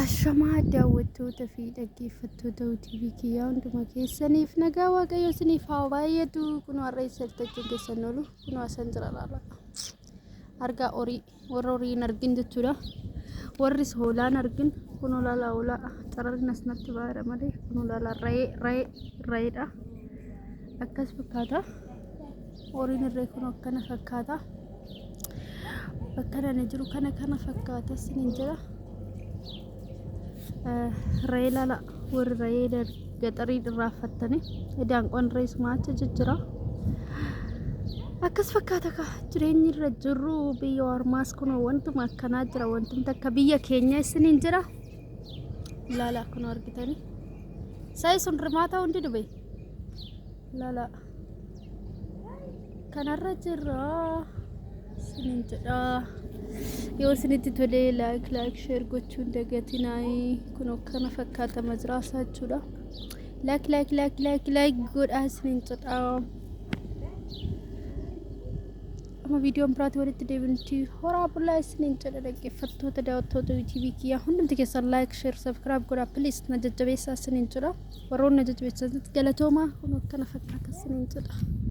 Ashamaa daawwattoota fi dhaggeeffattoota TV kiyyaa hunduma keessaniif nagaa Waaqayyo isiniif haa baay'atu. Kunoo har'a eessa jirtachuun keessan oolu kunoo asan jira laala. Argaa horii warra horii hin argin jechuudha. Warris hoolaan argin kunoo laala hoolaa cararri as natti baay'eera malee kunoo laala re'ee re'ee re'eedha. Akkas fakkaata. Horiin irree kun akkana fakkaata. Bakka ani jiru kana kana fakkaata isiniin jedha. Re'ee laala warri re'ee gaxarii irraaffattanii daanqoon re'ee sumaa achi jijjira. Akkas fakkaata ka jireenyi irra jirru biyya ormaas kun wantuma akkanaa jira wantumti akka biyya keenya isiniin jira. Laala kun argitanii. Sa'i sun rimaata hundi dube. Lala kanarra jirra isinin jedha. Yoo isinitti tolee like like share gochuun dagatinaa. Kun akkana fakkaata mazraasaa jechuudha. Like like like like like godhaa isinin jedha. Amma viidiyoon biraatti walitti deebinutti horaa bulaa isiniin jedha dhaggeeffattoota daawwattoota YouTube kiyyaa hundumti keessan like share subscribe godhaa please na jajjabeessaa isiniin jedha. Warroonni na jajjabeessan galatoomaa kun akkana fakkaata isiniin jedha.